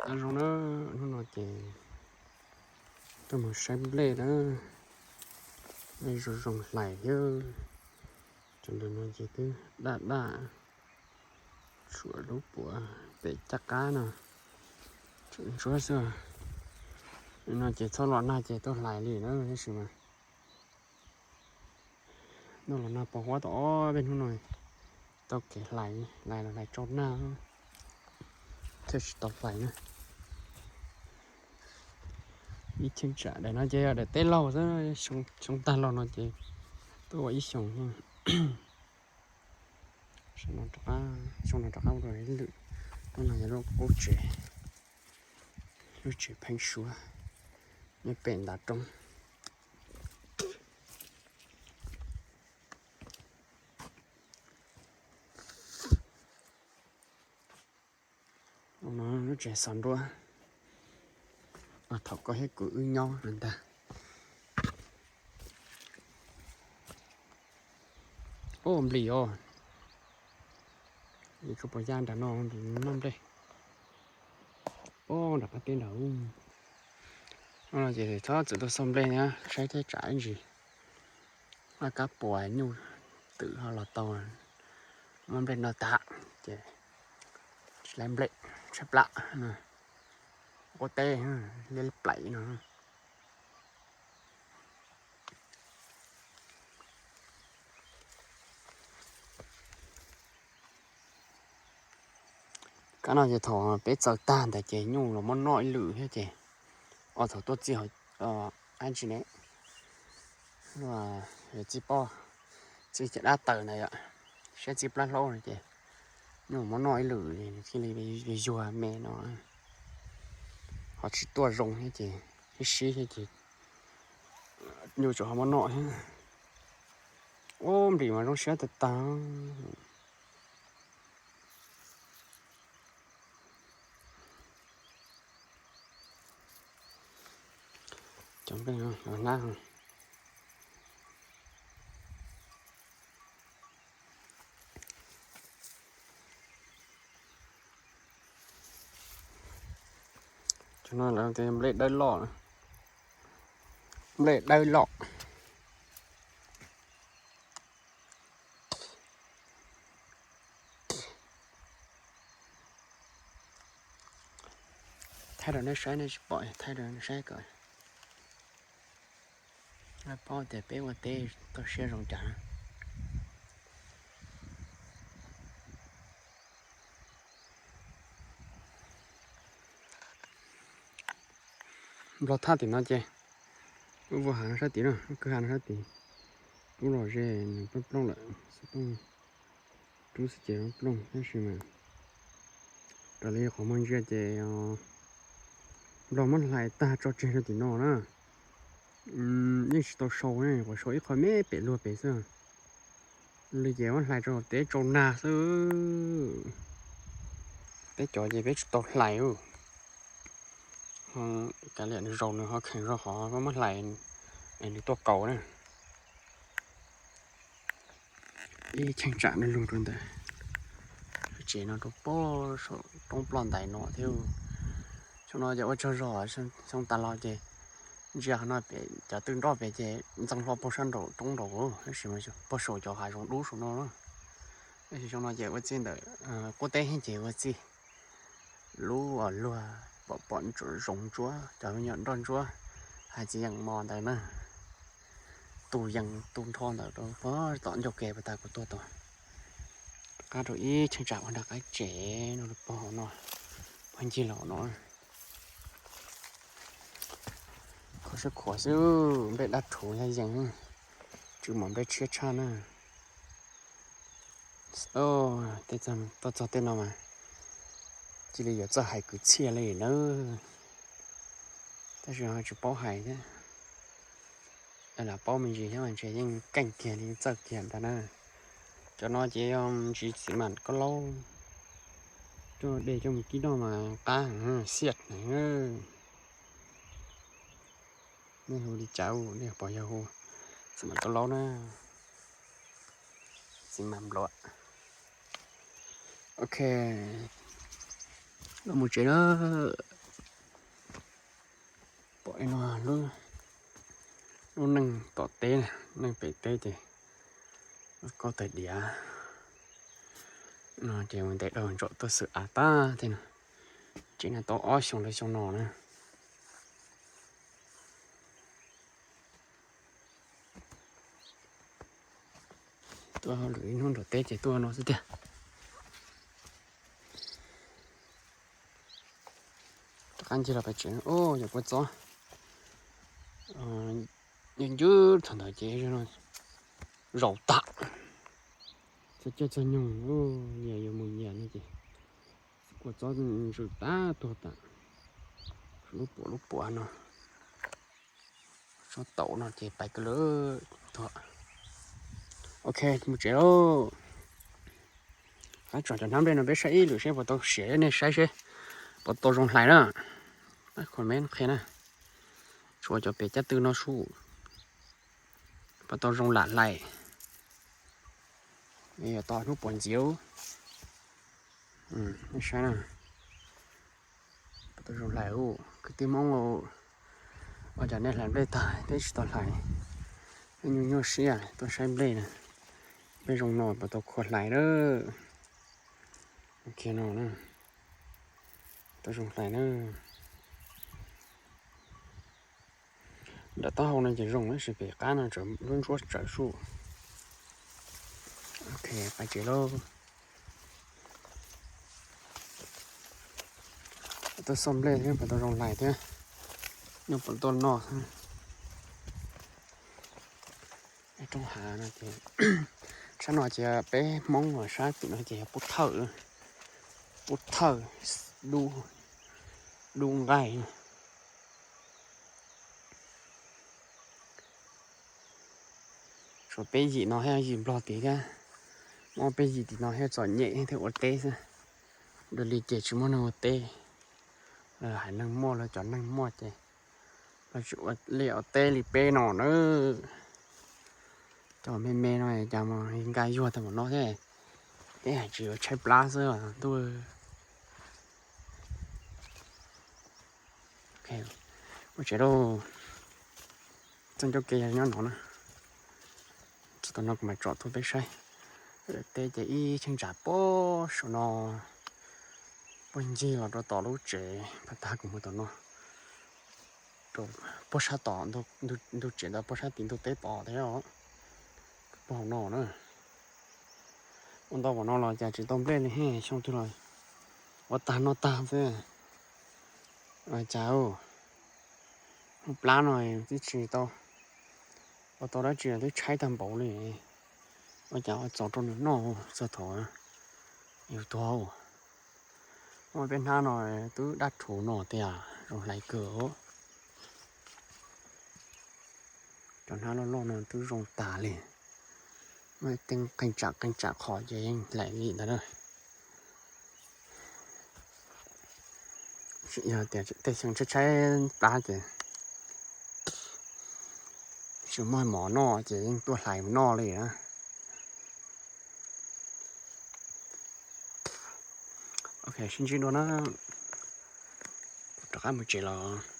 Nyob zoo na, hnub no ces tuaj mus saib nplej na, nplej zoo zoo hlais thiab. Cov ntawm no ces twb daj daj, tshuav lub puav pem caj qab no, tshuav ntsuab xwb. No ces txhob los nag ces tuaj hlais li na, tab sis mas ntuj los nag pos huab tau ob peb hnub no, tau kev hlais, hlais los hlais tsau nag thiaj tsis tau hlais na. Ib cheeb tsam daim no ces yog daim teb laug xwb, xyoo tag los no ces tuaj ua ib xyoos. Xyoo no rov qab ua ib lwm, lub no yog lub qub tsev, lub tsev pheeb suab nyob pem ntav roob. Lub tsev xov nruab, thaum koj thiab kuv wb nyob ntag. Ub, nplis os, tsuas pom ya nram no noj nplej. Ub, nram qab teb nram ub. Ces txhob txwm tuaj xauj nplej na, saib thiab tsam ib ntsis laj kab puas nyuj twm ho los tau, muab nplej no tas ces tsis laib nplej, tshaib plab. Quav teb liab plaim no. Kab no ces thaum peb txaws tag ntawd ces nyuj los muab noj ib lwm thiab ces, o thaum tuaj txij, ab tsi ne, txij pob, txij caj dab taws ntawd yom, saib txij plab hlaub no ces nyuj muab noj ib lwm thiaj li yuag me no, ho tsis tuaj zoo thiab ces sib sib thiab ces nyuj tsuas ho muab noj thiab. Ub, nplis mas zoo siab tag tag. Cov nplej no los hlab, cov no lawv tias nplej dawb loj, nplej dawb loj. Thaij rau nej saib, nej tsis pom, thaij rau nej saib kom nej paub tias peb ua teb toj siab zoo cas. Nplog thaj tim no ces, ub, vuag hav no sab tid na, kwj ha no sab tid, ub, los ze nws plooj plooj lawm, xov tooj rub xwb ces plooj tab sis mas raws li qhov muag ntsia ces nplog muab hlais tag tso tseg rau tim no na. Yeej tsis tau sau ne, qhuav sau ib qho me pem luag pem xwb. Li ces muab hlais rau teb tsau nag xwb. Peb cov ces peb tsis tau hlais. Kav liam nws zaus nws ho kheem zog qhov muab hlais es nws tuaj kaus na. Ib cheeb tsam no lug rau ntawm tsev no rau pob saum roob ploj ntais no thiab. Xyoo no ces ua tsaug zog, xyoo tas los ces ntsia qhov no pem cov tw nroj pem ces ntxeev hlo puag sab nraum roob nraud, tab sis mas puag saum cov hav zoov dub saum no. Tab sis xyoo no ces ua txij ntawm qub teb ces ua txij lub luag pom pom zoov ntsuab, cov me nyuam nroj ntsuab, hais txiv yeem mos ntawd na, tus yees tus nrho ntawd rau pog tom ncauj ke puag ta kuv tuaj tod. Qab rau ib cheeb tsam ua nram qab tsev no, pog no, pog ncig los no. Khuav siab khuav xwb, nplej dab rhuv yaj yees, tsw mos nplej tshiab tshaj na. Tuaj txog tej no mas cia li yuav txawj hais kwv txhiaj li nawb, tab sis ho tsis paub hais thiab. Lam paub me ntsis thiab mas ntshe yeej keej kiag li txawj kiag ntag na. Cov no ces yog ntsis txiv mam koj laub, coj de coj mus kib noj mas qab xiaj heev. Nej hu li cas, nej pom yog hu txiv mam koj laub na, txiv mam npluam. Ok, Los mus tsev na. Pom no lub, lub neej tom teb, neej pem teb ces koj tawg diav no ces mus ntev dhau ntsaum tuaj xwm av tag thiab no. Tsev no tau ob xyoos rau xyoo no na. Tuaj lwm ib hnub nram teb ces tuaj no xwb tiag. Rov qab ncig los pem tsev, yog kua txob ncw ncwb thaum ntawd ces zaum tas. Txog caij txog nyoog nyias yuav mus nyias no ces kua txob ntsws tag tuag tas. Lub puam lub puam no, tsob taum no ces pais kawg lawm tuag. Ok, mus tsev lauj. Qab tsom cov hnab nplej no peb saib ib lwm seb puas tau siav, nej saib seb puas tau zoo hlais na. Comment qhia na. Tshuav cov pem caj tw no sub, puas tau zoo lam hlais. Yog tau hnub puas ntxiv. Nej saib na. Puas tau zoo hlais ub, kwv tij Hmoob, ua cas nej hlais nplej tag thiab tsis tau hlais? Nej nyuaj nyuaj siab tuaj saib nplej na. Nplej zoo no puas tau khuam hlais na. Ok no na, tau zoo hlais na. Nram taub hau no ces zoo tab sis pem qab no tseem ntsuab ntsuab tsawv sub. Ok, pais tsev lauj. Tuaj xauj nplej thiab puas tau zoo hlais thiab, nyob puas tau noj xwb. Roob hav no ces, sab no ces peb Hmoob, sab tim no ces yog Pub Thawj, Pub Thawj, Dub Nqaij. Tshuav peb yim no thiab, yim Nplog tid thiab. Muaj peb yim tim no thiab txom nyem thiab ua teb xwb. Dua li ces tsis muaj neeg ua teb. Lawv haiv neeg muaj, lawv cov neeg muaj ces lawv tsis ua liaj ua teb li peb no na. Cov me me no cas mas nkag yuag tag npaum no thiab. Peb hais tsis yuav tshaib plab xwb ntuj. Mus tsev lauj. Txoj ncauj ke yog nyob no na. Txog tam no kuv mam tsom tuaj peb saib. Teb ces ib cheeb tsam puag saum no, puag ncig los rau tom lub tsev pab tag kuv mus tom no, rau puag sab tom ntug tsev ntawd, puag sab tim ntug teb tod thiab os. Puag hauv no na. Ua ntau npaum no los cas tsis tau nplej li, xyoo twg los ua tag noj tag xwb. Ua cas ub, plab no twb tsis tau ua tau dab tsi twb tshaib tag npaum li. Ua cas ua txaus rau nws noj txog thaum yus tuag. Muaj peb hnab no twb dab rhuv no tiag, zoo hlais kawg. Cov hnab loj loj no twb zoo tas li. Muaj tej qee tsam qee tsam qhov ces yeej hlais li ntawd na. Tsis yog tias tej xyoo tshaib tshaib plab ces tsis muaj mov noj ces yeej tuaj hlais mus noj li na. Ok, sib ntsib dua na. Kuv rov qab mus tsev los.